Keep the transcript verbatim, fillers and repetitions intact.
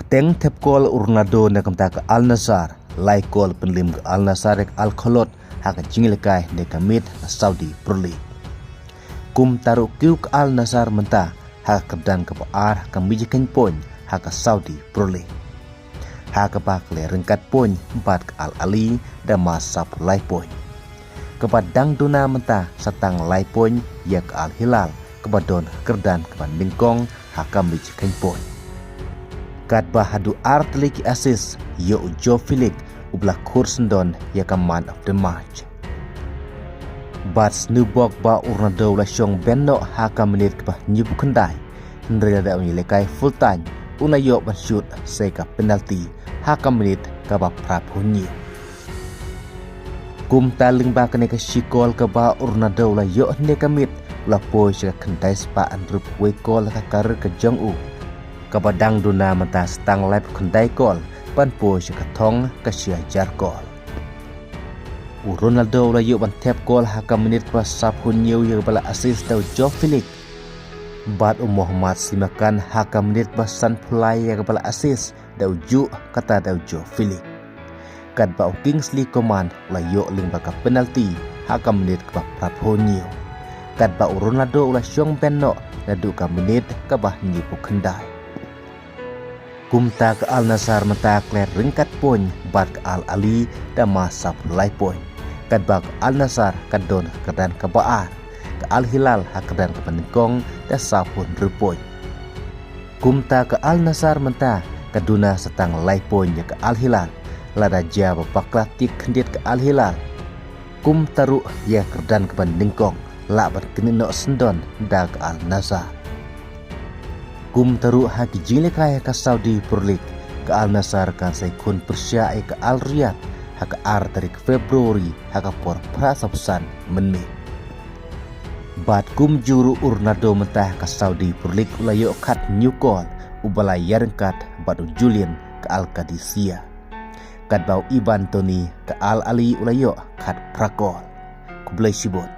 Teng thep kol u Ronaldo na ka bynta ka Al Nassr, lai kol pynliem ka Al Nassr ïa ka Al Kholood ha ka jingïalehkai na ka miet ka Saudi Pro League. Kumta ruh kiew ka Al Nassr mynta ha ka kyrdan kaba ar ha ka mijikhein point ha ka Saudi Pro League, ha kaba ka la ryngkat point bad ka Al Ahly da ma sawphew lai point. Kaba dang duna mynta sa tang lai point ïa ka Al Hilal kaba don ha ka kyrdan kaba nyngkong ha ka mijikhein point. Katba haduh ar tylli ki assist ïoh u Joao Felix uba la khur syndon ïa ka man of the match. Bad sniewbok ba u Ronaldo u la shong bein noh ha ka minit kaba hynñiewphew khyndai, hynrei lada un ïalehkai full time un la ïoh ban shoot sa ïa ka penalty ha ka minit kaba phraphew hynñiew. Kumta lyngba kane ka shi kol kaba u Ronaldo u la ïoh hynne ka miet, u la poi sha ka khyndai spah hynriewphew wei kol ha ka career ka jong u. Kaba dang duna mynta sa tang laiphew khyndai kol ban poi sha ka thong ka shi hajar kol. U Ronaldo u la ïoh ban thep kol ha ka minit kaba sawphew hynñiew ïa kaba la assist da u Joao Felix. Bad u Mohamed Simakan ha ka minit kaba sanphew lai ïa kaba la assist da u juh kata da u Joao Felix. Katba u Kingsley Coman u la ïoh lyngba ka penalty ha ka minit kaba phraphew hynñiew. Katba u Ronaldo u la shong bein noh naduh ka minit kaba hynñiewphew khyndai. Kumta ka Al Nassr mynta ka la ryngkat point bad ka Al Ahly da ma sawphew lai point. Katba ka Al Nassr ka don ha ka kyrdan kaba ar, ka Al Hilal ha ka kyrdan kaba nyngkong da sawphew hynriew point. Kumta ka Al Nassr mynta ka duna sa tang lai point ïa ka Al Hilal, lada jia ba bakla tieng khyndiat ka Al Hilal. Kumta ruh ïa ka kyrdan kaba nyngkong lah ban knieh noh syndon da ka Al Nassr. Kumta ruh ha ki jingïalehkai ha ka Saudi Pro League, ka Al Nassr kan sa ïakhun pyrshah ïa ka Al Riyadh ha ka ar tarik February ha ka por phra sawphew san mynmiet. Bad kumjuh ruh u Ronaldo mynta ha ka Saudi Pro League u la ïoh khathynñiew kol, uba la ïaryngkat bad u Julian ka Al Qadisiyah. Katba u Ivan Toney ka Al Ahly u la ïoh khatphra kol. Khublei shibun.